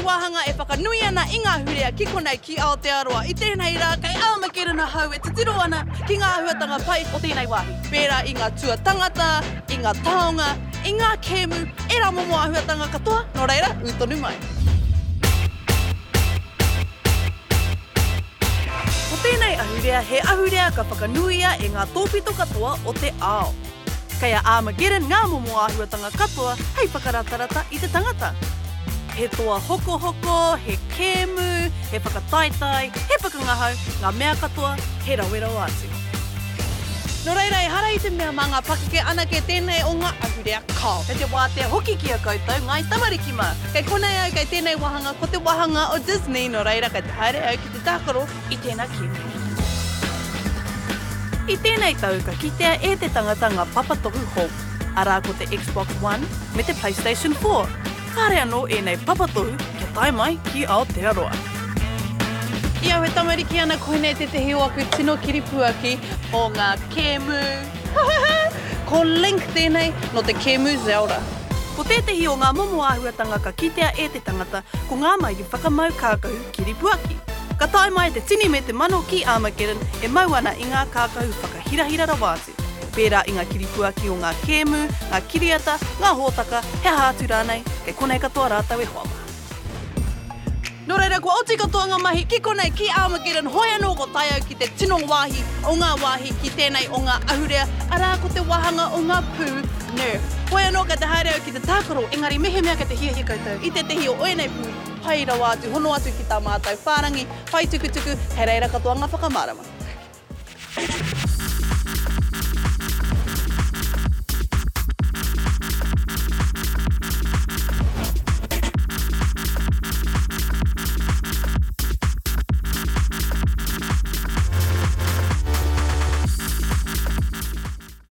wāhanga e whakanui ana i ngā ahurea ki konei ki Aotearoa. I tēnei rā kei Armageddon ahau e titiro ana ki ngā āhuatanga pai o tēnei wāhi, pērā i ngā tua tangata, i ngā taonga, i ngā kēmu, ērā momo āhuatanga katoa, nō reira, ū tonu mai. Ko tēnei ahurea he ahurea ka whakanuia e ngā tōpito katoa o te ao. Kei a Armageddon ngā momo āhuatanga katoa hei whakaratarata i te tangata. He toa hokohoko, he kēmu, he whakataetae, he whakangahau, ngā mea katoa, he rawe rawa atu. Nō reira, ehara i te mea mā ngā pakeke anake tēnei o ngā ahurea kao. Kei te wātea hoki ki a koutou, ngāi tamariki mā. Kei konei au kei tēnei wāhanga, ko te wāhanga o Disney, nō reira kei te haere au ki te tākaro i tēnā kēmu. I tēnei tau ka kitea e te tangata ngā papatohu hou, arā ko te Xbox One me te PlayStation 4. Kāre anō ēnei papatohu kia tae mai ki Aotearoa. I au e tamariki ana koinei tētehi o aku tino kiripuaki o ngā kēmu. Ko Link tēnei nō te kēmu Zelda. Ko tētehi o ngā momo āhuatanga ka kitea e te tangata ko ngā mahi whakamau kākahu kiripuaki. Ka tae mai te tini me te mano ki Armageddon e mau ana i ngā kākahu whakahirahira rawa atu, pērā i ngā kiripuaki o ngā kēmu, ngā kiriata, ngā hōtaka, he aha atu rānei, kei konei katoa rātou e hoa mā. Nō reira, kua oti katoa ngā mahi ki konei, ki Armageddon, hoi anō ko tae au ki te tino wāhi o ngā wāhi ki tēnei o ngā ahurea, arā ko te wāhanga o ngā pū Nerf. Hoi anō kei te haere au ki te tākaro, engari mehemea kei te hiahia koutou i tētehi o ēnei pū, Pai rawa atu, hono atu ki tā mātou whārangi pae tukutuku, kei reira katoa ngā whakamārama.